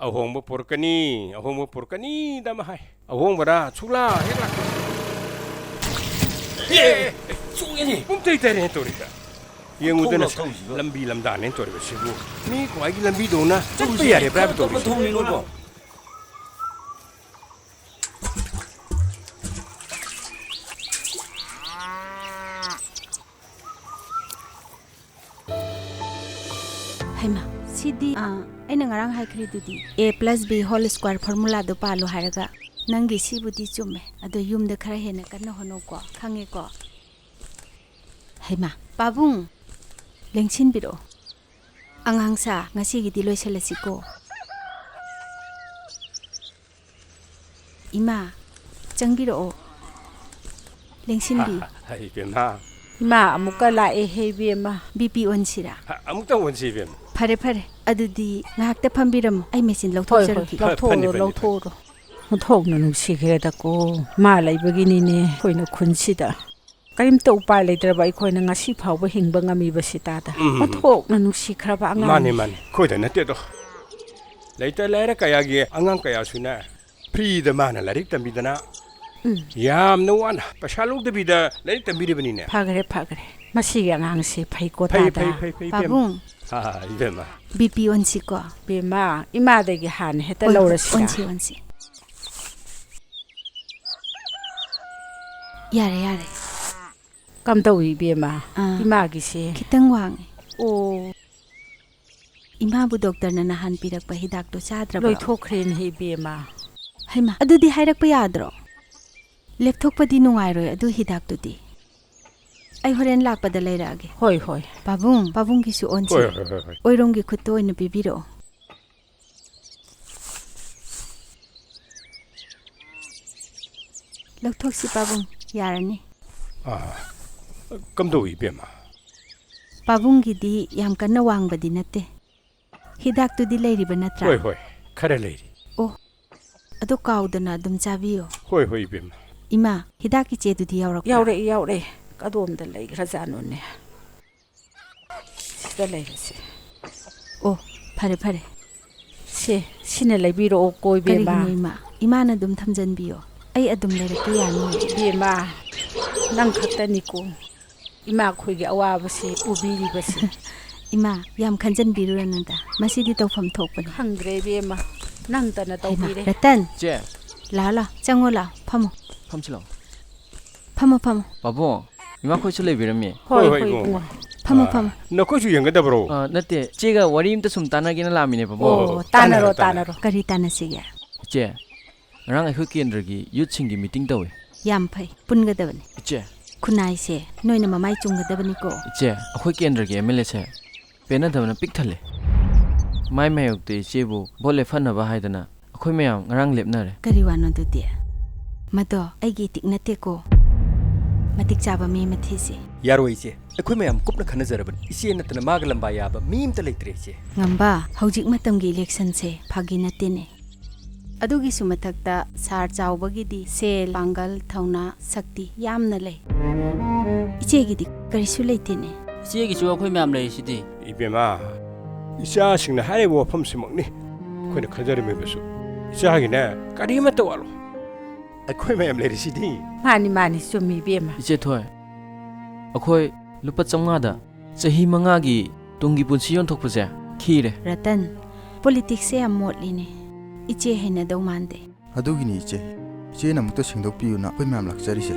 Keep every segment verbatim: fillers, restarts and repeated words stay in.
ꯑꯍꯣꯡꯕ ꯄꯨꯔꯛꯀꯅꯤ, ꯑꯍꯣꯡꯕ ꯄꯨꯔꯛꯀꯅꯤꯗ ꯑꯃ ꯍꯥꯏ꯫ ꯑꯍꯣꯡꯕꯔꯥ? ꯁꯨꯛꯂꯥꯛ ꯍꯦꯛ ꯂꯥꯛꯇꯦ꯫ ꯑꯦ, ꯑꯦ, ꯑꯦ, ꯆꯣꯡꯉꯦꯅꯦ꯫ ꯄꯨꯝꯇꯩ ꯇꯩꯔꯦꯅꯦ ꯇꯧꯔꯤꯁꯦ꯫ ꯌꯦꯡꯉꯨꯗꯅ ꯊꯣꯡ ꯂꯥꯎ ꯊꯣꯡꯁꯤꯕ꯫ ꯂꯝꯕꯤ ꯂꯝꯗꯥꯡꯅꯦꯅ ꯇꯧꯔꯤꯕꯁꯤꯕꯨ꯫ ꯃꯤ ꯈ꯭ꯋꯥꯏꯒꯤ ꯂꯝꯕꯤꯗꯧꯅ ꯆꯠꯄ ꯇꯧꯔꯤꯁꯦ꯫ ꯌꯥꯔꯤꯕ꯭ꯔꯥ ꯍꯥꯏꯕ ꯀꯔꯝꯕ ꯇꯧꯔꯤꯁꯦ꯫ ꯊꯣꯡꯅꯤꯅꯣꯕꯣ? ꯍꯩꯃꯥ, ꯁꯤꯗꯤ, ꯑꯥ, ꯑꯩꯅ ꯉꯔꯥꯡ ꯍꯥꯏꯈ꯭ꯔꯤꯗꯨꯗꯤ, A plus B whole square formula ꯗꯣ ꯄꯥꯜꯂꯣ ꯍꯥꯏꯔꯒ꯫ ꯅꯪꯒꯤ ꯁꯤꯕꯨꯗꯤ ꯆꯨꯝꯃꯦ, ꯑꯗꯣ ꯌꯨꯝꯗ ꯈꯔ ꯍꯦꯟꯅ ꯀꯟꯅ ꯍꯣꯠꯅꯧꯀꯣ, ꯈꯪꯉꯦꯀꯣ? ꯍꯩꯃꯥ, ꯄꯥꯕꯨꯡ, ꯂꯦꯡꯁꯤꯟꯕꯤꯔꯛꯑꯣ꯫ ꯑꯉꯥꯡꯁꯥ, ꯉꯁꯤꯒꯤꯗꯤ ꯂꯣꯏꯁꯤꯜꯂꯁꯤꯀꯣ꯫ ꯏꯃꯥ, ꯆꯪꯕꯤꯔꯛꯑꯣ꯫ ꯂꯦꯡꯁꯤꯟꯕꯤꯌꯨ꯫ ꯍꯥ, ꯏꯕꯦꯝꯃ꯫ ꯏꯃꯥ, ꯑꯃꯨꯛꯀ ꯂꯥꯛꯑꯦꯍꯦ, ꯏꯕꯦꯝꯃ꯫ BP ꯑꯣꯟꯁꯤꯔꯥ? ꯍꯥ, ꯑꯃꯨꯛꯇ ꯑꯣꯟꯁꯤ, ꯏꯕꯦꯝꯃ꯫ ꯐꯔꯦ, ꯐꯔꯦ꯫ ꯑꯗꯨꯗꯤ ꯉꯥꯏꯍꯥꯛꯇ ꯐꯝꯕꯤꯔꯝꯃꯣ꯫ ꯑꯩ ꯃꯦꯆꯤꯟ ꯍꯣꯏ, ꯍꯣꯏ, ꯂꯧꯊꯣꯛꯆꯔꯛꯈꯤꯒꯦ꯫ ꯂꯧꯊꯣꯛꯎꯔꯣ, ꯐꯅꯤ, ꯐꯅꯤ, ꯂꯧꯊꯣꯛꯎꯔꯣ꯫ ꯑꯣꯟꯊꯣꯛꯅ ꯅꯨꯡꯁꯤꯈ꯭ꯔꯦꯗꯀꯣ꯫ ꯃꯥ ꯂꯩꯕꯒꯤꯅꯤꯅꯦ ꯑꯩꯈꯣꯏꯅ ꯈꯨꯟꯁꯤꯗ꯫ ꯀꯔꯤꯝꯇ ꯎꯄꯥꯏ ꯂꯩꯇ꯭ꯔꯕ ꯑꯩꯈꯣꯏꯅ ꯉꯁꯤ ꯐꯥꯎꯕ ꯍꯤꯡꯕ ꯉꯝꯃꯤꯕꯁꯤ ꯇꯥꯗ꯫ ꯎꯝ꯫ ꯑꯣꯟꯊꯣꯛꯅ ꯅꯨꯡꯁꯤꯈ꯭ꯔꯕ ꯑꯉꯥꯡꯅꯤ꯫ ꯃꯥꯅꯤ, ꯃꯥꯅꯤ꯫ ꯑꯩꯈꯣꯏꯗ ꯅꯠꯇꯦꯗꯣ꯫ ꯂꯩꯇ ꯂꯥꯏꯔ ꯀꯌꯥꯒꯤ ꯑꯉꯥꯡ ꯀꯌꯥꯁꯨꯅꯦ, free ꯗ ꯃꯥꯅ ꯂꯥꯏꯔꯤꯛ ꯇꯝꯕꯤꯗꯅ, ꯎꯝ꯫ ꯌꯥꯝꯅ ꯋꯥꯅ ꯄꯩꯁꯥ ꯂꯧꯗꯕꯤꯗ ꯂꯥꯏꯔꯤꯛ ꯇꯝꯕꯤꯔꯤꯕꯅꯤꯅꯦ꯫ ꯐꯈ꯭ꯔꯦ, ꯐꯈ꯭ꯔꯦ꯫ ꯃꯁꯤꯒꯤ ꯑꯉꯥꯡꯁꯤ ꯐꯩꯀꯣ, ꯐꯩ, ꯇꯥꯗ꯫ ꯐꯩ, ꯐꯩ, ꯐꯩ, ꯏꯕꯦꯝꯃ꯫ ꯄꯥꯕꯨꯡ꯫ ꯑꯥ, ꯏꯕꯦꯝꯃ꯫ BP ꯑꯣꯟꯁꯤꯀꯣ꯫ ꯏꯕꯦꯝꯃ, ꯏꯃꯥꯗꯒꯤ ꯍꯥꯟꯅ ꯍꯦꯛꯇ ꯍꯣꯏ, ꯍꯣꯏ, ꯂꯧꯔꯁꯤꯔꯥ? ꯑꯣꯟꯁꯤ, ꯑꯣꯟꯁꯤ꯫ ꯌꯥꯔꯦ, ꯌꯥꯔꯦ꯫ ꯀꯝꯗꯧꯏ ꯏꯕꯦꯝꯃ? ꯑꯥ, ꯏꯃꯥꯒꯤꯁꯦ? ꯈꯤꯇꯪ ꯋꯥꯡꯉꯦ꯫ ꯑꯣ꯫ ꯏꯃꯥꯕꯨ ꯗꯣꯛꯇꯔꯅ ꯅꯍꯥꯟ ꯄꯤꯔꯛꯄ ꯍꯤꯗꯥꯛꯇꯣ ꯆꯥꯗ꯭ꯔꯕ꯭ꯔꯣ? ꯂꯣꯏꯊꯣꯛꯈ꯭ꯔꯦꯅꯦ ꯏꯕꯦꯝꯃ꯫ ꯍꯩꯃꯥ, ꯑꯗꯨꯗꯤ ꯍꯥꯏꯔꯛꯄ ꯌꯥꯗ꯭ꯔꯣ? ꯂꯦꯞꯊꯣꯛꯄꯗꯤ ꯅꯨꯡꯉꯥꯏꯔꯣꯏ ꯑꯗꯨ ꯍꯤꯗꯥꯛꯇꯨꯗꯤ꯫ ꯑꯩ ꯍꯣꯔꯦꯟ ꯂꯥꯛꯄꯗ ꯂꯩꯔꯛꯑꯒꯦ꯫ ꯍꯣꯏ, ꯍꯣꯏ꯫ ꯄꯥꯕꯨꯡ, ꯄꯥꯕꯨꯡꯒꯤꯁꯨ ꯑꯣꯟꯁꯤ꯫ ꯍꯣꯏ, ꯍꯣꯏ, ꯍꯣꯏ, ꯍꯣꯏ꯫ ꯑꯣꯏꯔꯣꯝꯒꯤ ꯈꯨꯠꯇ ꯑꯣꯏꯅ ꯄꯤꯕꯤꯔꯛꯑꯣ꯫ ꯂꯧꯊꯣꯛꯁꯤ ꯄꯥꯕꯨꯡ, ꯌꯥꯔꯅꯤ꯫ ꯑꯥ, ꯀꯝꯗꯧꯏ ꯏꯕꯦꯝꯃ? ꯄꯥꯕꯨꯡꯒꯤꯗꯤ ꯌꯥꯝ ꯀꯟꯅ ꯋꯥꯡꯕꯗꯤ ꯅꯠꯇꯦ꯫ ꯍꯤꯗꯥꯛꯇꯨꯗꯤ ꯂꯩꯔꯤꯕ ꯅꯠꯇ꯭ꯔꯥ? ꯍꯣꯏ, ꯍꯣꯏ, ꯈꯔ ꯂꯩꯔꯤ꯫ ꯑꯣ, ꯑꯗꯣ ꯀꯥꯎꯗꯅ ꯑꯗꯨꯝ ꯆꯥꯕꯤꯌꯣ꯫ ꯍꯣꯏ, ꯍꯣꯏ, ꯏꯕꯦꯝꯃ꯫ ꯏꯃꯥ, ꯍꯤꯗꯥꯛꯀꯤ ꯆꯦꯗꯨꯗꯤ ꯌꯥꯎꯔꯛꯄ꯭ꯔꯥ? ꯌꯥꯎꯔꯛꯏ, ꯌꯥꯎꯔꯛꯏ꯫ ꯀꯗꯣꯝꯗ ꯂꯩꯈ꯭ꯔꯖꯥꯠꯅꯣꯅꯦ? ꯁꯤꯗ ꯂꯩꯔꯦꯁꯦ꯫ ꯑꯣ, ꯐꯔꯦ, ꯐꯔꯦ꯫ ꯁꯦ, ꯁꯤꯅ ꯂꯩꯕꯤꯔꯛꯑꯣ ꯀꯣ, ꯏꯕꯦꯝꯃ꯫ ꯀꯔꯤꯒꯤꯅꯣ, ꯏꯃꯥ? ꯏꯃꯥꯅ ꯑꯗꯨꯝ ꯊꯝꯖꯟꯕꯤꯌꯣ꯫ ꯑꯩ ꯑꯗꯨꯝ ꯂꯩꯔꯛꯀꯦ, ꯌꯥꯅꯤꯌꯦ꯫ ꯏꯕꯦꯝꯃ, ꯅꯪ ꯈꯛꯇꯅꯤꯀꯣ ꯏꯃꯥ ꯑꯩꯈꯣꯏꯒꯤ ꯑꯋꯥꯕꯁꯤ ꯎꯕꯤꯔꯤꯕꯁꯤ꯫ ꯏꯃꯥ, ꯌꯥꯝ ꯈꯟꯖꯟꯕꯤꯔꯨꯔꯅꯨꯗ꯫ ꯃꯁꯤꯗꯤ ꯇꯧꯐꯝ ꯊꯣꯛꯄꯅꯤ꯫ ꯈꯪꯗ꯭ꯔꯦ ꯏꯕꯦꯝꯃ, ꯅꯪꯇꯅ ꯍꯩꯃꯥ, ꯇꯧꯕꯤꯔꯦ꯫ ꯔꯇꯟ! ꯆꯦ꯫ ꯂꯥꯛꯑꯣ, ꯂꯥꯛꯑꯣ, ꯆꯪꯉꯣ, ꯂꯥꯛꯑꯣ, ꯐꯝꯃꯣ꯫ ꯐꯝꯁꯤ ꯂꯥꯛꯑꯣ꯫ ꯐꯝꯃꯣ, ꯐꯝꯃꯣ꯫ ꯄꯥꯕꯨꯡ, ꯏꯃꯥꯈꯣꯏꯁꯨ ꯂꯩꯕꯤꯔꯝꯃꯤ꯫ ꯍꯣꯏ, ꯍꯣꯏ, ꯍꯣꯏ, ꯏꯕꯨꯡꯉꯣ꯫ ꯏꯕꯨꯡꯉꯣ꯫ ꯐꯝꯃꯣ, ꯑꯥ, ꯐꯝꯃꯣ꯫ ꯅꯈꯣꯏꯁꯨ ꯌꯦꯡꯒꯗꯕꯔꯣ? ꯑꯥ, ꯅꯠꯇꯦ, ꯆꯦꯒ ꯋꯥꯔꯤ ꯑꯝꯇ ꯁꯨꯝ ꯇꯥꯟꯅꯒꯦꯅ ꯂꯥꯛꯑꯝꯃꯤꯅꯦ, ꯄꯥꯕꯨꯡ꯫ ꯑꯣ, ꯇꯥꯟꯅꯔꯣ, ꯇꯥꯟꯅꯔꯣ, ꯇꯥꯟꯅꯔꯣ꯫ ꯇꯥꯟꯅꯔꯣ꯫ ꯀꯔꯤ ꯇꯥꯟꯅꯁꯤꯒꯦ? ꯏꯆꯦ, ꯉꯔꯥꯡ ꯑꯩꯈꯣꯏ ꯀꯦꯟꯗ꯭ꯔꯒꯤ ꯌꯨꯠꯁꯤꯡꯒꯤ ꯃꯤꯇꯤꯡ ꯇꯧꯋꯤ꯫ ꯌꯥꯝ ꯐꯩ, ꯄꯨꯟꯒꯗꯕꯅꯤ꯫ ꯏꯆꯦ꯫ ꯈꯨꯟꯅꯥꯏꯁꯦ ꯅꯣꯏꯅ ꯃꯃꯥꯏ ꯆꯨꯝꯒꯗꯕꯅꯤꯀꯣ꯫ ꯏꯆꯦ, ꯑꯩꯈꯣꯏ ꯀꯦꯟꯗ꯭ꯔꯒꯤ ꯑꯦꯝ ꯑꯦꯜ ꯑꯦꯁꯦ ꯄꯦꯟꯅꯗꯕꯅ ꯄꯤꯛ ꯊꯜꯂꯦ꯫ ꯃꯥꯏ ꯃꯥꯌꯣꯛꯇ ꯏꯆꯦꯕꯨ ꯚꯣꯠ ꯂꯦꯞꯍꯟꯅꯕ ꯍꯥꯏꯗꯅ ꯑꯩꯈꯣꯏ ꯃꯌꯥꯝ ꯉꯔꯥꯡ ꯂꯦꯞꯅꯔꯦ꯫ ꯀꯔꯤ ꯋꯥꯅꯣ ꯑꯗꯨꯗꯤ? ꯃꯗꯣ ꯑꯩꯒꯤ ꯏꯇꯤꯛ ꯅꯠꯇꯦꯀꯣ꯫ ꯃꯇꯤꯛ ꯆꯥꯕ ꯃꯤ ꯑꯃ ꯊꯤꯁꯤ꯫ ꯌꯥꯔꯣꯏ ꯏꯆꯦ, ꯑꯩꯈꯣꯏ ꯃꯌꯥꯝ ꯀꯨꯞꯅ ꯈꯟꯅꯖꯔꯕꯅꯤ꯫ ꯏꯆꯦ ꯅꯠꯇꯅ ꯃꯥꯒ ꯂꯝꯕꯥ ꯌꯥꯕ ꯃꯤ ꯑꯝꯇ ꯂꯩꯇ꯭ꯔꯦ ꯏꯆꯦ꯫ ꯉꯝꯕ, ꯍꯧꯖꯤꯛ ꯃꯇꯝꯒꯤ ꯏꯂꯦꯛꯁꯟꯁꯦ ꯐꯥꯒꯤ ꯅꯠꯇꯦꯅꯦ꯫ ꯑꯗꯨꯒꯤꯁꯨ ꯃꯊꯛꯇ ꯁꯥꯔ ꯆꯥꯎꯕꯒꯤꯗꯤ ꯁꯦꯜ, ꯄꯥꯡꯒꯜ, ꯊꯧꯅꯥ, ꯁꯛꯇꯤ ꯌꯥꯝꯅ ꯂꯩ꯫ ꯏꯆꯦꯒꯤꯗꯤ ꯀꯔꯤꯁꯨ ꯂꯩꯇꯦꯅꯦ꯫ ꯏꯆꯦꯒꯤꯁꯨ ꯑꯩꯈꯣꯏ ꯃꯌꯥꯝ ꯂꯩꯔꯤꯁꯤꯗꯤ꯫ ꯏꯕꯦꯝꯃ, ꯏꯆꯥꯁꯤꯡꯅ ꯍꯥꯏꯔꯤꯕ ꯋꯥꯐꯝꯁꯤꯃꯛꯅꯤ ꯑꯩꯈꯣꯏꯅ ꯈꯟꯖꯔꯝꯃꯤꯕꯁꯨ꯫ ꯏꯆꯥꯒꯤꯅꯦ ꯀꯔꯤꯃꯠꯇ ꯋꯥꯠꯂꯣꯏ꯫ ꯑꯩꯈꯣꯏ ꯃꯌꯥꯝ ꯂꯩꯔꯤꯁꯤꯗꯤ꯫ ꯃꯥꯅꯤ, ꯃꯥꯅꯤ, ꯆꯨꯝꯃꯤ ꯏꯕꯦꯝꯃ꯫ ꯏꯆꯦ ꯊꯣꯏ, ꯑꯩꯈꯣꯏ ꯂꯨꯄꯥ ꯆꯥꯝꯃꯉꯥꯗ ꯆꯍꯤ ꯃꯉꯥꯒꯤ ꯇꯨꯡꯒꯤ ꯄꯨꯟꯁꯤ ꯌꯣꯟꯊꯣꯛꯄꯁꯦ ꯈꯤꯔꯦ꯫ ꯔꯇꯟ, ꯄꯣꯂꯤꯇꯤꯛꯁꯁꯦ ꯌꯥꯝ ꯃꯣꯠꯂꯤꯅꯦ꯫ ꯏꯆꯦ ꯍꯩꯅꯗꯧ ꯃꯥꯟꯗꯦ꯫ ꯑꯗꯨꯒꯤꯅꯤ ꯏꯆꯦ꯫ ꯏꯆꯦꯅ ꯑꯃꯨꯛꯇ ꯁꯦꯡꯗꯣꯛꯄꯤꯌꯨꯅ ꯑꯩꯈꯣꯏ ꯃꯌꯥꯝ ꯂꯥꯛꯆꯔꯤꯁꯦ꯫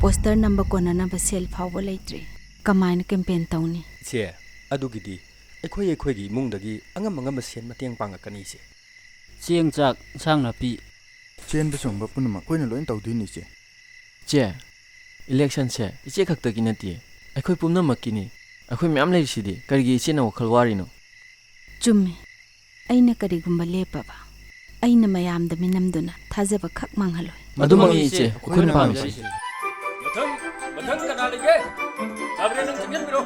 ꯄꯣꯁꯇꯔ ꯅꯝꯕ ꯀꯣꯟꯅꯅꯕ ꯁꯦꯜ ꯐꯥꯎꯕ ꯂꯩꯇ꯭ꯔꯤ꯫ ꯀꯃꯥꯏꯅ ꯀꯦꯝꯄꯦꯟ ꯇꯧꯅꯤ? ꯏꯆꯦ, ꯑꯗꯨꯒꯤꯗꯤ ꯑꯩꯈꯣꯏ ꯑꯩꯈꯣꯏꯒꯤ ꯏꯃꯨꯡꯗꯒꯤ ꯑꯉꯝ ꯑꯉꯝꯕ ꯁꯦꯟ ꯃꯇꯦꯡ ꯄꯥꯡꯉꯛꯀꯅꯤ ꯏꯆꯦ꯫ ꯆꯦꯡ, ꯆꯥꯛ, ꯏꯟꯁꯥꯡ ꯅꯥꯄꯤ꯫ ꯆꯦꯟꯕ ꯆꯣꯡꯕ ꯄꯨꯝꯅꯃꯛ ꯑꯩꯈꯣꯏꯅ ꯂꯣꯏꯅ ꯇꯧꯗꯣꯏꯅꯤ ꯏꯆꯦ꯫ ꯏꯆꯦ, ꯏꯂꯦꯛꯁꯟꯁꯦ ꯏꯆꯦ ꯈꯛꯇꯒꯤ ꯅꯠꯇꯦ, ꯑꯩꯈꯣꯏ ꯄꯨꯝꯅꯃꯛꯀꯤꯅꯤ꯫ ꯑꯩꯈꯣꯏ ꯃꯌꯥꯝ ꯂꯩꯔꯤꯁꯤꯗꯤ, ꯀꯔꯤꯒꯤ ꯏꯆꯦꯅ ꯋꯥꯈꯜ ꯋꯥꯔꯤꯅꯣ? ꯆꯨꯝꯃꯤ꯫ ꯑꯩꯅ ꯀꯔꯤꯒꯨꯝꯕ ꯂꯦꯞꯄꯕ, ꯑꯩꯅ ꯃꯌꯥꯝꯗ ꯃꯤꯅꯝꯗꯨꯅ ꯊꯥꯖꯕ ꯈꯛ ꯃꯥꯡꯍꯜꯂꯣꯏ꯫ ꯑꯗꯨꯃꯛꯅꯤ ꯏꯆꯦ, ꯑꯩꯈꯣꯏꯅ ꯄꯥꯝꯃꯤꯁꯦ꯫ ꯃꯊꯪ, ꯃꯊꯪ ꯀꯅꯥ ꯂꯩꯒꯦ? ꯒꯥꯕ꯭ꯔꯤꯌꯦꯜ, ꯅꯪ ꯆꯪꯁꯤꯟꯕꯤꯔꯣ꯫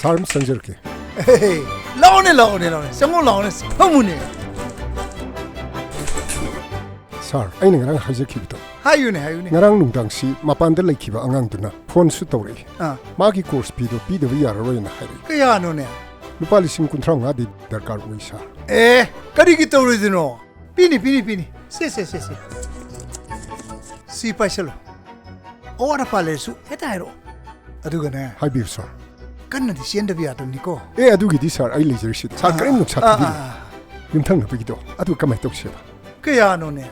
ꯁꯥꯔ, ꯑꯃ ꯆꯪꯖꯔꯛꯀꯦ꯫ ꯂꯥꯛꯑꯣꯅꯦ, ꯂꯥꯛꯑꯣꯅꯦ, ꯂꯥꯛꯑꯣꯅꯦ꯫ ꯆꯪꯉꯣ, ꯂꯥꯛꯑꯣꯅꯦ꯫ ꯐꯝꯃꯨꯅꯦ꯫ ꯁꯥꯔ, ꯑꯩꯅ ꯉꯔꯥꯡ ꯍꯥꯏꯖꯈꯤꯕꯗꯣ, ꯍꯥꯏꯌꯨꯅꯦ, ꯍꯥꯏꯌꯨꯅꯦ꯫ ꯉꯔꯥꯡ ꯅꯨꯡꯗꯥꯡꯁꯤ ꯃꯄꯥꯟꯗ ꯂꯩꯈꯤꯕ ꯑꯉꯥꯡꯗꯨꯅ ꯐꯣꯟꯁꯨ ꯇꯧꯔꯛꯏ꯫ ꯑꯥ꯫ ꯃꯥꯒꯤ course feeꯗꯣ ꯄꯤꯗꯕ ꯌꯥꯔꯔꯣꯏꯅ ꯍꯥꯏꯔꯛꯏ꯫ ꯀꯌꯥꯅꯣꯅꯦ? ꯂꯨꯄꯥ ꯂꯤꯁꯤꯡ ꯀꯨꯟꯊ꯭ꯔꯥ ꯃꯉꯥꯗꯤ ꯗꯔꯀꯥꯔ ꯑꯣꯏ, ꯁꯥꯔ꯫ ꯑꯦ, ꯀꯔꯤꯒꯤ ꯇꯧꯔꯣꯏꯗꯣꯏꯅꯣ? ꯄꯤꯅꯤ, ꯄꯤꯅꯤ, ꯄꯤꯅꯤ꯫ ꯁꯦ, ꯁꯦ, ꯁꯦ, ꯁꯦ꯫ ꯁꯤ ꯄꯥꯏꯁꯜꯂꯣ꯫ ꯑꯋꯥꯠ ꯑꯄꯥ ꯂꯩꯔꯁꯨ ꯍꯦꯛꯇ ꯍꯥꯏꯔꯛꯑꯣ꯫ ꯑꯗꯨꯒꯅꯦ꯫ ꯍꯥꯏꯕꯤꯌꯨ, ꯁꯥꯔ꯫ ꯀꯟꯅꯗꯤ ꯆꯦꯟꯗꯕ ꯌꯥꯗꯕꯅꯤꯀꯣ꯫ ꯑꯦ, ꯑꯗꯨꯒꯤꯗꯤ, ꯁꯥꯔ, ꯑꯩ ꯂꯩꯖꯔꯤꯁꯤꯗꯤ꯫ ꯁꯥꯔ, ꯑꯥ, ꯀꯔꯤꯝ ꯅꯨꯡꯁꯥ ꯑꯥ, ꯊꯤꯕꯤꯅꯨ꯫ ꯑꯥ, ꯑꯥ꯫ ꯌꯨꯝꯊꯪꯅꯕꯒꯤꯗꯣ, ꯑꯗꯨ ꯀꯃꯥꯏꯅ ꯇꯧꯁꯦꯕ? ꯀꯌꯥꯅꯣꯅꯦ?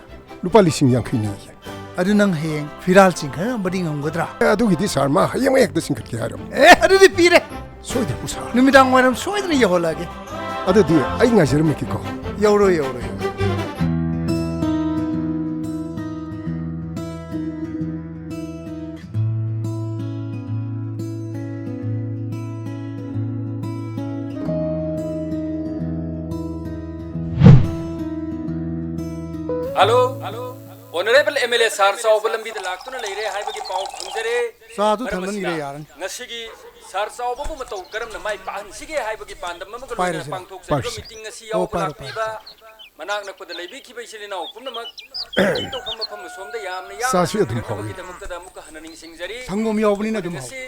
ꯂꯨꯄꯥ ꯂꯤꯁꯤꯡ ꯌꯥꯡꯈꯩꯅꯤꯌꯦ꯫ ꯑꯗꯨ ꯅꯪ ꯍꯌꯦꯡ ꯐꯤꯔꯥꯜ ꯆꯤꯡꯈꯠꯅꯕꯗꯤ ꯉꯝꯒꯗ꯭ꯔꯥ? ꯑꯦ, ꯑꯗꯨꯒꯤꯗꯤ, ꯁꯥꯔ, ꯃꯥ ꯍꯌꯦꯡꯃꯛ ꯍꯦꯛꯇ ꯆꯤꯡꯈꯠꯀꯦ ꯍꯥꯏꯔꯕꯅꯦ꯫ ꯑꯦ, ꯑꯗꯨꯗꯤ ꯄꯤꯔꯦ꯫ ꯁꯣꯏꯗ꯭ꯔꯕꯣ, ꯁꯥꯔ? ꯅꯨꯃꯤꯗꯥꯡ ꯋꯥꯏꯔꯝ ꯁꯣꯏꯗꯅ ꯌꯧꯍꯜꯂꯛꯑꯒꯦ꯫ ꯑꯗꯨꯗꯤ ꯑꯩ ꯉꯥꯏꯖꯔꯝꯃꯒꯦꯀꯣ꯫ ꯌꯧꯔꯣ, ꯌꯧꯔꯣ, ꯌꯧꯔꯣ꯫ Hello, hello, Honourable M L A ꯁꯥꯔ ꯆꯥꯎꯕ ꯂꯝꯕꯤꯗ ꯂꯥꯛꯇꯨꯅ ꯂꯩꯔꯦ ꯍꯥꯏꯕꯒꯤ ꯄꯥꯎ ꯐꯪꯖꯔꯦ꯫ ꯆꯥꯗꯨ ꯃꯔꯝ ꯊꯥꯡꯍꯟꯈ꯭ꯔꯦ, ꯑꯁꯤꯅ ꯌꯥꯔꯅꯤ꯫ ꯉꯁꯤꯒꯤ ꯁꯥꯔ ꯆꯥꯎꯕꯕꯨ ꯃꯇꯧ ꯀꯔꯝꯅ ꯃꯥꯏ ꯄꯥꯛꯍꯟꯁꯤꯒꯦ ꯍꯥꯏꯕꯒꯤ ꯄꯥꯟꯗꯝ ꯑꯃꯒ ꯂꯣꯏꯅꯅ ꯄꯥꯏꯔꯁꯤꯔꯥ? ꯄꯥꯡꯊꯣꯛꯆꯔꯤꯕ ꯄꯥꯏꯔꯁꯤ꯫ Meeting ꯑꯁꯤ ꯑꯣ, ꯌꯥꯎꯕ ꯄꯥꯏꯔꯣ, ꯂꯥꯛꯄꯤꯕ ꯄꯥꯏꯔꯣ꯫ ꯃꯅꯥꯛ ꯅꯛꯄꯗ ꯂꯩꯕꯤꯈꯤꯕ ꯏꯆꯤꯜ ꯏꯅꯥꯎ ꯄꯨꯝꯅꯃꯛ ꯇꯧꯐꯝ ꯃꯐꯝ ꯑꯁꯣꯝꯗ ꯌꯥꯝꯅ ꯌꯥꯝꯅ ꯆꯥꯁꯤ ꯑꯗꯨꯝ ꯍꯥꯎꯏ꯫ ꯊꯨꯡꯅꯕꯒꯤꯗꯃꯛꯇꯗ ꯑꯃꯨꯛꯀ ꯍꯟꯅ ꯅꯤꯡꯁꯤꯡꯖꯔꯤ꯫ ꯁꯪꯒꯣꯝ ꯌꯥꯎꯕꯅꯤꯅ ꯑꯗꯨꯝ ꯍꯥꯎꯏ꯫ ꯃꯁꯤ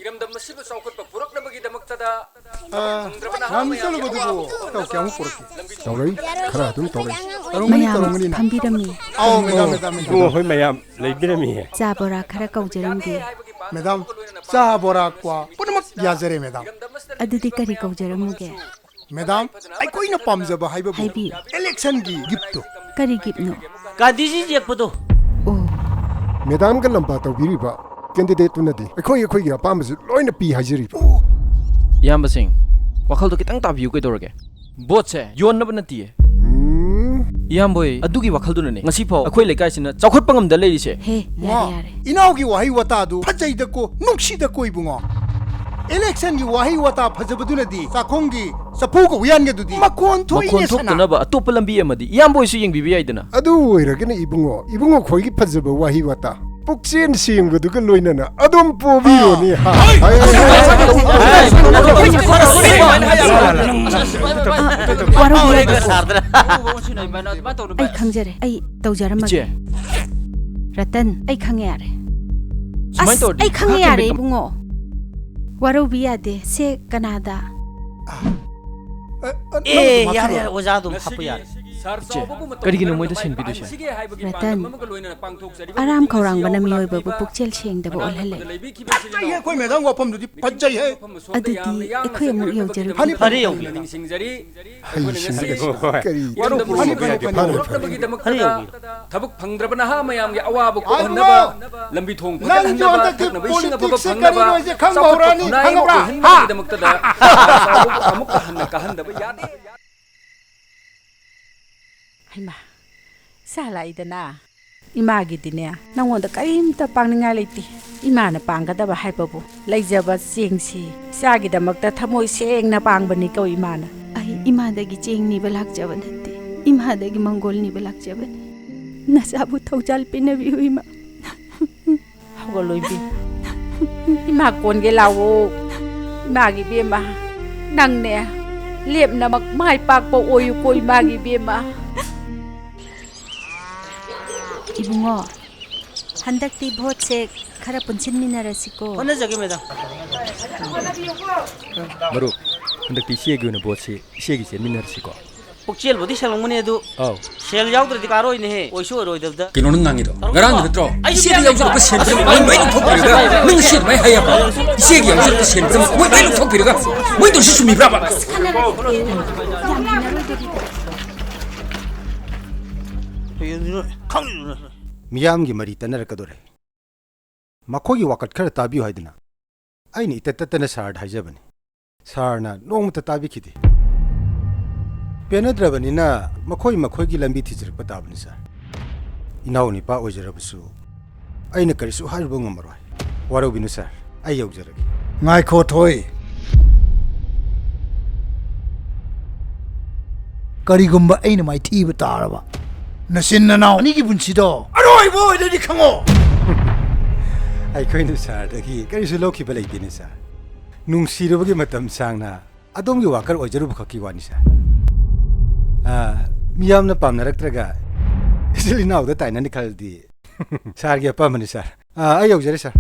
ꯏꯔꯝꯗꯝ ꯑꯁꯤꯕꯨ ꯆꯥꯎꯈꯠꯄ ꯄꯨꯔꯛꯅꯕꯒꯤꯗꯃꯛꯇꯗ ꯑꯥ, ꯊꯕꯛ ꯐꯪꯗ꯭ꯔꯕ ꯅꯍꯥ ꯉꯥꯅꯨ ꯃꯌꯥꯝꯒꯤ ꯆꯠꯂꯨꯕꯗꯨꯕꯨ ꯑꯋꯥꯕ ꯇꯧ, ꯀꯌꯥꯃꯨꯛ ꯄꯨꯔꯛꯀꯦ? ꯇꯧꯔꯛꯏ, ꯈꯔ ꯑꯗꯨꯝ ꯇꯧꯔꯛꯏ꯫ ꯇꯧꯔꯝꯒꯅꯤ, ꯃꯌꯥꯝ ꯇꯧꯔꯝꯒꯅꯤ ꯅꯪ꯫ ꯐꯝꯕꯤꯔꯝꯃꯤ꯫ ꯑꯧ, ꯃꯦꯗꯥꯝ, ꯃꯦꯗꯥꯝ, ꯃꯦꯗꯥꯝ꯫ ꯏꯕꯨꯡꯉꯣ, ꯑꯩꯈꯣꯏ ꯃꯌꯥꯝ ꯂꯩꯕꯤꯔꯝꯃꯤꯌꯦ꯫ ꯆꯥ ꯕꯣꯔꯥ ꯈꯔ ꯀꯧꯖꯔꯝꯒꯦ꯫ ꯃꯦꯗꯥꯝ, ꯆꯥ ꯕꯣꯔꯥ ꯀ꯭ꯋꯥ ꯄꯨꯝꯅꯃꯛ ꯌꯥꯖꯔꯦ, ꯃꯦꯗꯥꯝ꯫ ꯑꯗꯨꯗꯤ ꯀꯔꯤ ꯀꯧꯖꯔꯝꯃꯨꯒꯦ? ꯃꯦꯗꯥꯝ, ꯑꯩꯈꯣꯏꯅ ꯄꯥꯝꯖꯕ ꯍꯥꯏꯕꯕꯨ ꯍꯥꯏꯕꯤꯌꯨ꯫ Election ꯒꯤ gift ꯇꯨ꯫ ꯀꯔꯤ gift ꯅꯣ? ꯒꯥꯟꯙꯤꯖꯤ ꯌꯦꯛꯄꯗꯣ꯫ ꯑꯣ꯫ ꯃꯦꯗꯥꯝꯒ ꯂꯝꯕꯥ ꯇꯧꯕꯤꯔꯤꯕ candidate ꯇꯨꯅꯗꯤ ꯑꯩꯈꯣꯏ, ꯑꯩꯈꯣꯏꯒꯤ ꯑꯄꯥꯝꯕꯁꯦ ꯂꯣꯏꯅ ꯄꯤ ꯍꯥꯏꯖꯔꯤꯕ꯫ ꯏꯌꯥꯝꯕꯁꯤꯡ, ꯋꯥꯈꯜꯗꯣ ꯈꯤꯇꯪ ꯇꯥꯕꯤꯌꯨ ꯀꯩꯗꯧꯔꯒꯦ? Vote ꯁꯦ ꯌꯣꯟꯅꯕ ꯅꯠꯇꯤꯌꯦ꯫ ꯎꯝ꯫ ꯏꯌꯥꯝꯕ ꯍꯣꯏ, ꯑꯗꯨꯒꯤ ꯋꯥꯈꯜꯗꯨꯅꯅꯦ ꯉꯁꯤꯐꯥꯎ ꯑꯩꯈꯣꯏ ꯂꯩꯀꯥꯏꯁꯤꯅ ꯆꯥꯎꯈꯠꯄ ꯉꯝꯗ ꯂꯩꯔꯤꯁꯦ꯫ ꯍꯦ, ꯌꯥꯔꯦ, ꯃꯥ, ꯌꯥꯔꯦ꯫ ꯏꯅꯥꯎꯒꯤ ꯋꯥꯍꯩ ꯋꯥꯇꯥꯗꯨ ꯐꯖꯩꯗꯀꯣ, ꯅꯨꯡꯁꯤꯗꯀꯣ, ꯏꯕꯨꯡꯉꯣ꯫ Election ꯒꯤ ꯋꯥꯍꯩ ꯋꯥꯇꯥ ꯐꯖꯕꯗꯨꯅꯗꯤ ꯆꯥꯛꯈꯨꯝꯒꯤ ꯆꯐꯨꯒ ꯎꯌꯥꯟꯒꯗꯨꯗꯤ ꯃꯈꯣꯟ ꯊꯣꯛꯏꯅꯦ, ꯃꯈꯣꯟ ꯁꯅꯥ꯫ ꯊꯣꯛꯇꯅꯕ ꯑꯇꯣꯞꯄ ꯂꯝꯕꯤ ꯑꯃꯗꯤ ꯏꯌꯥꯝꯕ ꯍꯣꯏꯁꯨ ꯌꯦꯡꯕꯤꯕ ꯌꯥꯏꯗꯅ꯫ ꯑꯗꯨ ꯑꯣꯏꯔꯒꯅ ꯏꯕꯨꯡꯉꯣ, ꯏꯕꯨꯡꯉꯣ ꯈꯣꯏꯒꯤ ꯐꯖꯕ ꯋꯥꯍꯩ ꯋꯥꯇꯥ ꯄꯨꯛꯆꯦꯜ ꯁꯦꯡꯕꯗꯨꯒ ꯂꯣꯏꯅꯅ ꯑꯗꯨꯝ ꯄꯣꯕꯤꯔꯣꯅꯦ, ꯍꯥ? ꯋꯥꯔꯧꯕꯤꯔꯣꯏ꯫ ꯑꯩ ꯈꯪꯖꯔꯦ, ꯑꯩ ꯇꯧꯖꯔꯝꯃꯒꯦ꯫ ꯏꯆꯦ꯫ ꯔꯇꯟ, ꯑꯩ ꯈꯪꯉꯦ ꯌꯥꯔꯦ꯫ ꯁꯨꯃꯥꯏꯅ ꯑꯁ, ꯇꯧꯔꯗꯤ ꯑꯩ ꯈꯪꯉꯦ ꯉꯥꯏꯍꯥꯛꯀꯤ ꯌꯥꯔꯦ, ꯃꯇꯝ ꯏꯕꯨꯡꯉꯣ꯫ ꯋꯥꯔꯧꯕꯤ ꯌꯥꯗꯦ꯫ ꯁꯦ ꯀꯅꯥꯗ? ꯑ, ꯑ, ꯑꯦ, ꯅꯪꯒꯤꯗꯣ ꯌꯥꯔꯦ, ꯃꯥꯊꯤꯔꯣ꯫ ꯌꯥꯔꯦ, ꯑꯣꯖꯥ ꯑꯗꯨꯝ ꯍꯥꯞꯄ ꯌꯥꯔꯦ꯫ ꯏꯆꯦ, ꯀꯔꯤꯒꯤꯅꯣ ꯃꯣꯏꯗ ꯁꯦꯟ ꯄꯤꯗꯣꯏꯁꯦ? ꯔꯇꯟ, ꯑꯔꯥꯝ ꯈꯧꯔꯥꯡꯕꯅ ꯃꯤꯑꯣꯏꯕꯕꯨ ꯄꯨꯛꯆꯦꯜ ꯁꯦꯡꯗꯕ ꯑꯣꯜꯍꯜꯂꯦ꯫ ꯐꯖꯩꯍꯦ, ꯑꯩꯈꯣꯏ ꯃꯦꯗꯥꯝ ꯋꯥꯐꯝꯗꯨꯗꯤ ꯐꯖꯩꯍꯦ꯫ ꯑꯗꯨꯗꯤ ꯑꯩꯈꯣꯏ ꯑꯃꯨꯛ ꯌꯧꯖꯔꯒꯦ꯫ ꯐꯅꯤ, ꯐꯔꯦ, ꯐꯅꯤ, ꯌꯧꯕꯤꯔꯣ꯫ ꯐꯅꯤ, ꯐꯅꯤ꯫ ꯍꯩꯁꯤꯡꯕ ꯀꯔꯤ? ꯐꯔꯦ, ꯌꯧꯕꯤꯔꯣ꯫ ꯊꯕꯛ ꯐꯪꯗ꯭ꯔꯕ ꯅꯍꯥ ꯃꯌꯥꯝꯒꯤ ꯑꯋꯥꯕ ꯀꯣꯛꯍꯟꯅꯕ, ꯂꯝꯕꯤ ꯊꯣꯡ ꯐꯒꯠꯍꯟꯅꯕ, ꯊꯛꯅꯕ ꯏꯁꯤꯡ ꯑꯐꯕ ꯐꯪꯅꯕ, ꯆꯥꯎꯈꯠ ꯈꯨꯟꯅꯥꯏ ꯑꯃ ꯑꯣꯏꯍꯟꯕꯒꯤꯗꯃꯛꯇꯗ ꯆꯥꯎꯕꯕꯨ ꯑꯃꯨꯛꯀ ꯍꯟꯅ ꯀꯥꯍꯟꯗꯕ ꯌꯥꯗꯦ꯫ ꯍꯩꯃꯥ, ꯏꯆꯥ ꯂꯥꯛꯏꯗꯅ꯫ ꯏꯃꯥꯒꯤꯗꯤꯅꯦ, ꯅꯪꯉꯣꯟꯗ ꯀꯔꯤꯝꯇ ꯄꯥꯡꯅꯤꯡꯉꯥꯏ ꯂꯩꯇꯦ꯫ ꯏꯃꯥꯅ ꯄꯥꯡꯒꯗꯕ ꯍꯥꯏꯕꯕꯨ ꯂꯩꯖꯕ ꯆꯦꯡꯁꯤ ꯏꯆꯥꯒꯤꯗꯃꯛꯇ ꯊꯃꯣꯏ ꯁꯦꯡꯅ ꯄꯥꯡꯕꯅꯤꯀꯣ ꯏꯃꯥꯅ꯫ ꯑꯩ ꯏꯃꯥꯗꯒꯤ ꯆꯦꯡ ꯅꯤꯕ ꯂꯥꯛꯆꯕ ꯅꯠꯇꯦ, ꯏꯃꯥꯗꯒꯤ ꯃꯪꯒꯣꯜ ꯅꯤꯕ ꯂꯥꯛꯆꯕꯅꯤ꯫ ꯅꯆꯥꯕꯨ ꯊꯧꯖꯥꯜ ꯄꯤꯅꯕꯤꯌꯨ ꯏꯃꯥ꯫ ꯍꯧꯒꯠꯂꯣ ꯏꯕꯦꯝ꯫ ꯏꯃꯥ ꯀꯣꯟꯒꯦ ꯂꯥꯛꯑꯣ꯫ ꯏꯃꯥꯒꯤ ꯏꯕꯦꯝꯃ, ꯅꯪꯅꯦ ꯂꯦꯞꯅꯃꯛ ꯃꯥꯏ ꯄꯥꯛꯄ ꯑꯣꯏꯌꯨꯀꯣ ꯏꯃꯥꯒꯤ ꯏꯕꯦꯝꯃ꯫ ꯏꯕꯨꯡꯉꯣ, ꯍꯟꯗꯛꯇꯤ ꯚꯣꯠꯁꯦ ꯈꯔ ꯄꯨꯟꯁꯤꯟꯃꯤꯟꯅꯔꯁꯤꯀꯣ꯫ ꯍꯣꯠꯅꯖꯒꯦ, ꯃꯦꯗꯥꯝ꯫ ꯃꯔꯨꯞ, ꯍꯟꯗꯛꯇꯤ ꯏꯆꯦꯒꯤ ꯑꯣꯏꯅ ꯚꯣꯠꯁꯤ ꯏꯆꯦꯒꯤ ꯆꯦꯟꯃꯤꯟꯅꯔꯁꯤꯀꯣ꯫ ꯄꯨꯛꯆꯦꯜꯕꯨꯗꯤ ꯁꯦꯡꯂꯝꯒꯅꯤ ꯑꯗꯨ, ꯑꯧ꯫ ꯁꯦꯜ ꯌꯥꯎꯗ꯭ꯔꯗꯤ ꯀꯥꯔꯣꯏꯅꯦꯍꯦ꯫ ꯑꯣꯏꯁꯨ ꯑꯣꯏꯔꯣꯏꯗꯕꯗ꯫ ꯀꯩꯅꯣ ꯅꯪ ꯉꯥꯡꯉꯤꯗꯣ? ꯉꯔꯥꯡꯒꯤ ꯅꯠꯇ꯭ꯔꯣ? ꯑꯩ ꯏꯆꯦꯗ ꯌꯥꯎꯖꯔꯛꯄ ꯁꯦꯟ ꯄꯨꯝꯅꯃꯛ ꯃꯣꯏ ꯂꯣꯏ ꯂꯧꯊꯣꯛꯄꯤꯔꯒ, ꯅꯪ ꯏꯆꯦ ꯑꯗꯨꯃꯥꯏꯅ ꯍꯥꯏꯌꯦꯕ? ꯏꯆꯦꯒꯤ ꯌꯥꯎꯖꯔꯛꯄ ꯁꯦꯟ ꯄꯨꯝꯅꯃꯛ ꯃꯣꯏ ꯂꯣꯏ ꯂꯧꯊꯣꯛꯄꯤꯔꯒ, ꯃꯣꯏ ꯇꯧꯔꯤꯁꯤ ꯆꯨꯝꯃꯤꯕ꯭ꯔꯥꯕ? ꯃꯤꯌꯥꯝꯒꯤ ꯃꯔꯤ ꯇꯠꯅꯔꯛꯀꯗꯣꯔꯦ꯫ ꯃꯈꯣꯏꯒꯤ ꯋꯥꯀꯠ ꯈꯔ ꯇꯥꯕꯤꯌꯨ ꯍꯥꯏꯗꯨꯅ ꯑꯩꯅ ꯏꯇꯠ ꯇꯠꯇꯅ ꯁꯥꯔꯗ ꯍꯥꯏꯖꯕꯅꯤ꯫ ꯁꯥꯔꯅ ꯅꯣꯡꯃꯇ ꯇꯥꯕꯤꯈꯤꯗꯦ꯫ ꯄꯦꯟꯅꯗ꯭ꯔꯕꯅꯤꯅ ꯃꯈꯣꯏ ꯃꯈꯣꯏꯒꯤ ꯂꯝꯕꯤ ꯊꯤꯖꯔꯛꯄ ꯇꯥꯕꯅꯤ, ꯁꯥꯔ꯫ ꯏꯅꯥꯎ ꯅꯤꯄꯥ ꯑꯣꯏꯖꯔꯕꯁꯨ ꯑꯩꯅ ꯀꯔꯤꯁꯨ ꯍꯥꯏꯔꯨꯕ ꯉꯝꯃꯔꯣꯏ꯫ ꯋꯥꯔꯧꯕꯤꯅꯨ, ꯁꯥꯔ꯫ ꯑꯩ ꯌꯧꯖꯔꯒꯦ꯫ ꯉꯥꯏꯈꯣ, ꯊꯣꯏ꯫ ꯀꯔꯤꯒꯨꯝꯕ ꯑꯩꯅ ꯃꯥꯏꯊꯤꯕ ꯇꯥꯔꯕ, ꯅꯆꯤꯟ ꯅꯅꯥꯎ ꯑꯅꯤꯒꯤ ꯄꯨꯟꯁꯤꯗꯣ ꯑꯔꯣꯏꯕ ꯑꯣꯏꯔꯅꯤ, ꯈꯪꯉꯣ꯫ ꯑꯩꯈꯣꯏꯅ ꯁꯥꯔꯗꯒꯤ ꯀꯔꯤꯁꯨ ꯂꯧꯈꯤꯕ ꯂꯩꯇꯦꯅꯦ, ꯁꯥꯔ꯫ ꯅꯨꯡꯁꯤꯔꯨꯕꯒꯤ ꯃꯇꯝ ꯁꯥꯡꯅ ꯑꯗꯣꯝꯒꯤ ꯋꯥꯀꯔ ꯑꯣꯏꯖꯔꯨꯕ ꯈꯛꯀꯤ ꯋꯥꯅꯤ, ꯁꯥꯔ꯫ ꯑꯥ, ꯃꯤꯌꯥꯝꯅ ꯄꯥꯝꯅꯔꯛꯇ꯭ꯔꯒ ꯏꯆꯤꯜ ꯏꯅꯥꯎꯗ ꯇꯥꯏꯅꯅꯤ ꯈꯜꯂꯗꯤ ꯁꯥꯔꯒꯤ ꯑꯄꯥꯝꯕꯅꯤ, ꯁꯥꯔ꯫ ꯑꯥ, ꯑꯩ ꯌꯧꯖꯔꯦ, ꯁꯥꯔ꯫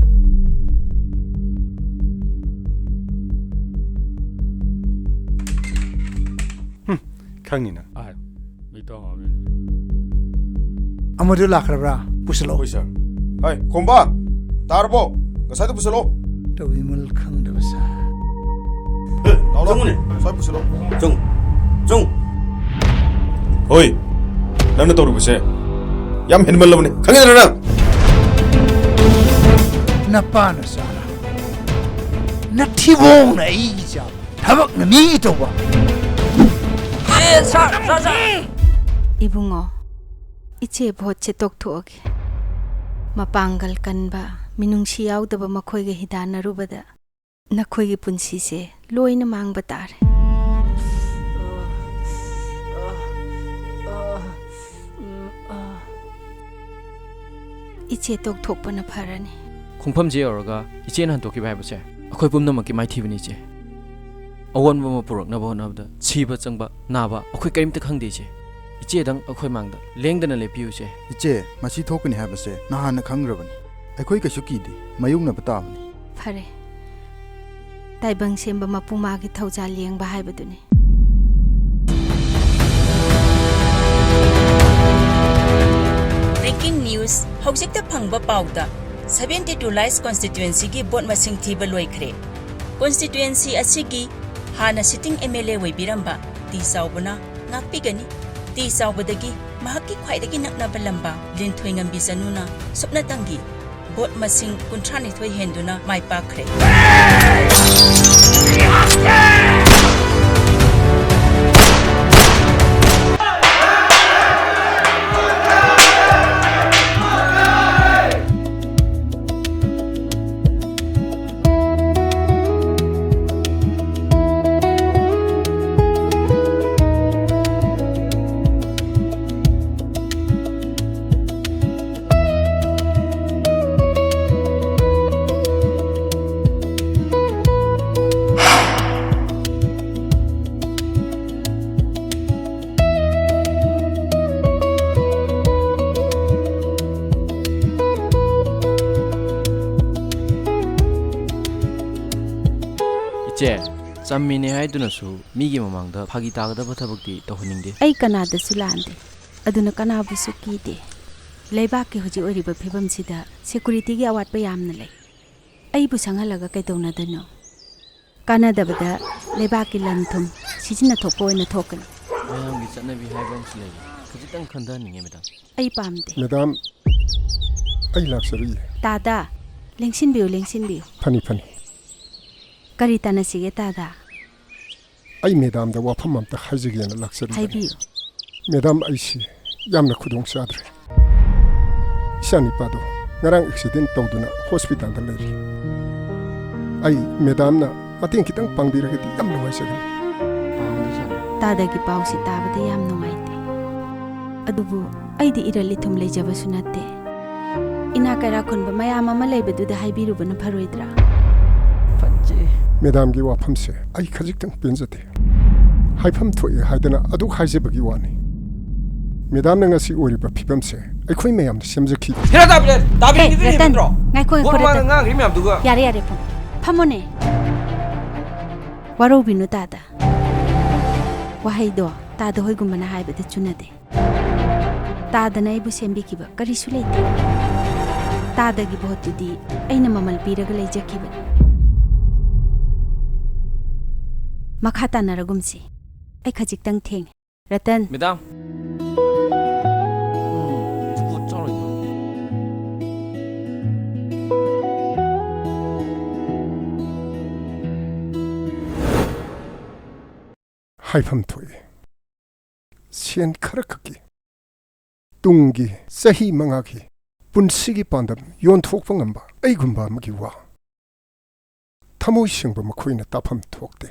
ꯍꯨꯝ, ꯈꯪꯅꯤ ꯅꯪ꯫ ꯑꯥꯏ, ꯃꯤꯇꯣ ꯍꯥꯎꯔꯦꯅꯦ꯫ ꯑꯃꯗꯨ ꯂꯥꯛꯈ꯭ꯔꯕ꯭ꯔꯥ? ꯄꯨꯁꯤꯜꯂꯛꯑꯣ꯫ ꯍꯣꯏ, ꯁꯥꯔ꯫ ꯍꯥꯏ, ꯈꯣꯝꯕ, ꯇꯥꯔꯕꯣ? ꯉꯁꯥꯏꯗꯣ ꯄꯨꯁꯤꯜꯂꯛꯑꯣ꯫ ꯇꯧꯕꯤꯃꯜ ꯈꯪꯗꯕ ꯁꯥꯔ꯫ ꯑꯦ, ꯂꯥꯛꯑꯣ, ꯂꯥꯛꯑꯣ꯫ ꯆꯪꯉꯨꯅꯦ꯫ ꯁ꯭ꯋꯥꯏ ꯄꯨꯁꯤꯜꯂꯛꯑꯣ꯫ ꯆꯪꯉꯨ, ꯆꯪꯉꯨ꯫ ꯍꯣꯏ, ꯅꯪꯅ ꯇꯧꯔꯤꯕꯁꯦ ꯌꯥꯝ ꯍꯦꯟꯃꯜꯂꯕꯅꯤ, ꯈꯪꯉꯤꯗꯅ ꯅꯪ? ꯅꯄꯥꯅ ꯆꯥꯔ, ꯅꯊꯤꯕꯣꯡꯅ ꯑꯩꯒꯤ ꯆꯥꯕ, ꯊꯕꯛꯅ ꯃꯤꯒꯤ ꯇꯧꯕ꯫ ꯏꯕꯨꯡꯉꯣ, ꯏꯆꯦ ꯚꯣꯠꯁꯦ ꯇꯣꯛꯊꯣꯛꯑꯒꯦ꯫ ꯃꯄꯥꯡꯒꯜ ꯀꯟꯕ, ꯃꯤꯅꯨꯡꯁꯤ ꯌꯥꯎꯗꯕ ꯃꯈꯣꯏꯒ ꯍꯤꯗꯥꯟꯅꯔꯨꯕꯗ ꯅꯈꯣꯏꯒꯤ ꯄꯨꯟꯁꯤꯁꯦ ꯂꯣꯏꯅ ꯃꯥꯡꯕ ꯇꯥꯔꯦ꯫ ꯏꯆꯦ ꯇꯣꯛꯊꯣꯛꯄꯅ ꯐꯔꯅꯤ꯫ ꯈꯣꯡꯐꯝꯁꯦ ꯌꯧꯔꯒ ꯏꯆꯦꯅ ꯍꯟꯗꯣꯛꯈꯤꯕ ꯍꯥꯏꯕꯁꯦ ꯑꯩꯈꯣꯏ ꯄꯨꯝꯅꯃꯛꯀꯤ ꯃꯥꯏꯊꯤꯕꯅꯤ, ꯏꯆꯦ꯫ ꯑꯑꯣꯟꯕ ꯑꯃ ꯄꯨꯔꯛꯅꯕ ꯍꯣꯠꯅꯕꯗ ꯁꯤꯕ ꯆꯪꯕ, ꯅꯥꯕ ꯑꯩꯈꯣꯏ ꯀꯔꯤꯝꯇ ꯈꯪꯗꯦ, ꯏꯆꯦ꯫ ꯏꯆꯦꯗꯪ ꯑꯩꯈꯣꯏ ꯃꯥꯡꯗ ꯂꯦꯡꯗꯅ ꯂꯦꯞꯄꯤꯌꯨ, ꯏꯆꯦ꯫ ꯏꯆꯦ, ꯃꯁꯤ ꯊꯣꯛꯀꯅꯤ ꯍꯥꯏꯕꯁꯦ ꯅꯍꯥꯟꯅ ꯈꯪꯈ꯭ꯔꯕꯅꯤ꯫ ꯑꯩꯈꯣꯏ ꯀꯩꯁꯨ ꯀꯤꯗꯦ, ꯃꯥꯌꯣꯛꯅꯕ ꯇꯥꯕꯅꯤ꯫ ꯐꯔꯦ, ꯇꯥꯏꯕꯪ ꯁꯦꯝꯕ ꯃꯄꯨ ꯃꯥꯒꯤ ꯊꯧꯖꯥꯜ ꯌꯦꯡꯕ ꯍꯥꯏꯕꯗꯨꯅꯤ꯫ Breaking news, ꯍꯧꯖꯤꯛꯇ ꯐꯪꯕ ꯄꯥꯎꯗ, seventy two Lies constituencyꯒꯤ ꯚꯣꯠ ꯃꯁꯤꯡ ꯊꯤꯕ ꯂꯣꯏꯈ꯭ꯔꯦ꯫ Constituency ꯑꯁꯤꯒꯤ ꯍꯥꯟꯅ sitting M L A ꯑꯣꯏꯕꯤꯔꯝꯕ ꯇꯤ ꯆꯥꯎꯕꯅ ꯉꯥꯛꯄꯤꯒꯅꯤ꯫ ꯇꯤ ꯆꯥꯎꯕꯗꯒꯤ ꯃꯍꯥꯛꯀꯤ ꯈ꯭ꯋꯥꯏꯗꯒꯤ ꯅꯛꯅꯕ ꯂꯝꯕꯥ ꯂꯤꯟꯊꯣꯏꯉꯝꯕꯤ ꯆꯅꯨꯅ ꯁꯨꯞꯅꯇꯪꯒꯤ ꯚꯣꯠ ꯃꯁꯤꯡ ꯀꯨꯟꯊ꯭ꯔꯥ ꯅꯤꯊꯣꯏ ꯍꯦꯟꯗꯨꯅ ꯃꯥꯏ ꯄꯥꯛꯈ꯭ꯔꯦ꯫ ꯆꯝꯃꯤꯅꯦ ꯍꯥꯏꯗꯨꯅꯁꯨ ꯃꯤꯒꯤ ꯃꯃꯥꯡꯗ ꯐꯥꯒꯤ ꯇꯥꯒꯗꯕ ꯊꯕꯛꯇꯤ ꯇꯧꯍꯟꯅꯤꯡꯗꯦ꯫ ꯑꯩ ꯀꯅꯥꯗꯁꯨ ꯂꯥꯟꯗꯦ, ꯑꯗꯨꯅ ꯀꯅꯥꯕꯨꯁꯨ ꯀꯤꯗꯦ꯫ ꯂꯩꯕꯥꯛꯀꯤ ꯍꯧꯖꯤꯛ ꯑꯣꯏꯔꯤꯕ ꯐꯤꯕꯝꯁꯤꯗ ꯁꯦꯀꯨꯔꯤꯇꯤꯒꯤ ꯑꯋꯥꯠꯄ ꯌꯥꯝꯅ ꯂꯩ꯫ ꯑꯩꯕꯨ ꯁꯪꯍꯜꯂꯒ ꯀꯩꯗꯧꯅꯗꯣꯏꯅꯣ? ꯀꯥꯟꯅꯗꯕꯗ ꯂꯩꯕꯥꯛꯀꯤ ꯂꯟ ꯊꯨꯝ ꯁꯤꯖꯤꯟꯅꯊꯣꯛꯄ ꯑꯣꯏꯅ ꯊꯣꯛꯀꯅꯤ꯫ ꯃꯌꯥꯝꯒꯤ ꯆꯠꯅꯕꯤ ꯍꯥꯏꯕ ꯑꯃꯁꯨ ꯂꯩ꯫ ꯈꯖꯤꯛꯇꯪ ꯈꯟꯊꯍꯟꯅꯤꯡꯉꯦ, ꯃꯦꯗꯥꯝ꯫ ꯑꯩ ꯄꯥꯝꯗꯦ꯫ ꯃꯦꯗꯥꯝ, ꯑꯩ ꯂꯥꯛꯆꯔꯤꯌꯦ꯫ ꯇꯥꯗ, ꯂꯦꯡꯁꯤꯟꯕꯤꯌꯨ, ꯂꯦꯡꯁꯤꯟꯕꯤꯌꯨ꯫ ꯐꯅꯤ, ꯐꯅꯤ꯫ ꯀꯔꯤ ꯇꯥꯟꯅꯁꯤꯒꯦ, ꯇꯥꯗ? ꯑꯩ ꯃꯦꯗꯥꯝꯗ ꯋꯥꯐꯝ ꯑꯝꯇ ꯍꯥꯏꯖꯒꯦꯅ ꯂꯥꯛꯆꯔꯤꯕꯅꯤ꯫ ꯍꯥꯏꯕꯤꯌꯨ꯫ ꯃꯦꯗꯥꯝ, ꯑꯩꯁꯤ ꯌꯥꯝꯅ ꯈꯨꯗꯣꯡ ꯆꯥꯗ꯭ꯔꯦ꯫ ꯏꯆꯥꯅꯤꯄꯥꯗꯣ ꯉꯔꯥꯡ ꯑꯦꯛꯁꯤꯗꯦꯟ ꯇꯧꯗꯨꯅ ꯍꯣꯁꯄꯤꯇꯥꯜꯗ ꯂꯩꯔꯤ꯫ ꯑꯩ ꯃꯦꯗꯥꯝꯅ ꯃꯇꯦꯡ ꯈꯤꯇꯪ ꯄꯥꯡꯕꯤꯔꯒꯗꯤ ꯌꯥꯝ ꯅꯨꯡꯉꯥꯏꯖꯒꯅꯤ꯫ ꯄꯥꯝꯗꯦ, ꯁꯥꯔ꯫ ꯇꯥꯗꯒꯤ ꯄꯥꯎꯁꯤ ꯇꯥꯕꯗ ꯌꯥꯝ ꯅꯨꯡꯉꯥꯏꯇꯦ꯫ ꯑꯗꯨꯕꯨ ꯑꯩꯗꯤ ꯏꯔꯜ ꯏꯊꯨꯝ ꯂꯩꯖꯕꯁꯨ ꯅꯠꯇꯦ꯫ ꯏꯅꯥ ꯀꯩꯔꯥ ꯈꯨꯟꯕ ꯃꯌꯥꯝ ꯑꯃ ꯂꯩꯕꯗꯨꯗ ꯍꯥꯏꯕꯤꯔꯨꯕꯅ ꯐꯔꯣꯏꯗ꯭ꯔꯥ? ꯐꯠꯖꯩ꯫ ꯃꯦꯗꯥꯝꯒꯤ ꯋꯥꯐꯝꯁꯦ ꯑꯩ ꯈꯖꯤꯛꯇꯪ ꯄꯦꯟꯖꯗꯦ꯫ ꯍꯥꯏꯐꯝ ꯊꯣꯛꯑꯦ ꯍꯥꯏꯗꯅ ꯑꯗꯨꯛ ꯍꯥꯏꯖꯕꯒꯤ ꯋꯥꯅꯤ꯫ ꯃꯦꯗꯥꯝꯅ ꯉꯁꯤ ꯑꯣꯏꯔꯤꯕ ꯐꯤꯕꯝꯁꯦ ꯑꯩꯈꯣꯏ ꯃꯌꯥꯝꯅ ꯁꯦꯝꯖꯈꯤꯕ꯫ ꯍꯦꯔꯥ ꯇꯥꯕꯤꯔꯦ, ꯇꯥꯕꯤꯔꯦ, ꯑꯦ, ꯇꯥꯕꯤꯔꯦ, ꯔꯇꯟ, ꯍꯦꯟꯃꯟꯗ꯭ꯔꯣ? ꯉꯥꯏꯈꯣ, ꯉꯥꯏꯈꯣ, ꯒꯣꯔ ꯃꯥꯅ ꯔꯇꯟ꯫ ꯉꯥꯡꯈ꯭ꯔꯤ ꯃꯌꯥꯝꯗꯨꯒ꯫ ꯌꯥꯔꯦ, ꯌꯥꯔꯦ, ꯐꯝ-, ꯐꯝꯃꯣꯅꯦ꯫ ꯋꯥꯔꯧꯕꯤꯅꯨ ꯇꯥꯗ꯫ ꯋꯥꯍꯩꯗꯣ ꯇꯥꯗ ꯍꯣꯏꯒꯨꯝꯕꯅ ꯍꯥꯏꯕꯗ ꯆꯨꯅꯗꯦ꯫ ꯇꯥꯗꯅ ꯑꯩꯕꯨ ꯁꯦꯝꯕꯤꯈꯤꯕ ꯀꯔꯤꯁꯨ ꯂꯩꯇꯦ꯫ ꯇꯥꯗꯒꯤ ꯚꯣꯠꯇꯨꯗꯤ ꯑꯩꯅ ꯃꯃꯜ ꯄꯤꯔꯒ ꯂꯩꯖꯈꯤꯕꯅꯤ꯫ ꯃꯈꯥ ꯇꯥꯅꯔꯒꯨꯝꯁꯤ꯫ ꯑꯩ ꯈꯖꯤꯛꯇꯪ ꯊꯦꯡꯉꯦ꯫ ꯔꯇꯟ꯫ ꯃꯦꯗꯥꯝ꯫ ꯎꯝ, ꯖꯨꯒꯣꯠ ꯆꯥꯔꯣꯏꯗ꯫ ꯍꯥꯏꯐꯝ ꯊꯣꯛꯏ, ꯁꯦꯟ ꯈꯔꯈꯛꯀꯤ ꯇꯨꯡꯒꯤ ꯆꯍꯤ ꯃꯉꯥꯒꯤ ꯄꯨꯟꯁꯤꯒꯤ ꯄꯥꯟꯗꯝ ꯌꯣꯟꯊꯣꯛꯄ ꯉꯝꯕ ꯑꯩꯒꯨꯝꯕ ꯑꯃꯒꯤ ꯋꯥ ꯊꯃꯣꯏ ꯁꯦꯡꯕ ꯃꯈꯣꯏꯅ ꯇꯥꯐꯝ ꯊꯣꯛꯇꯦ꯫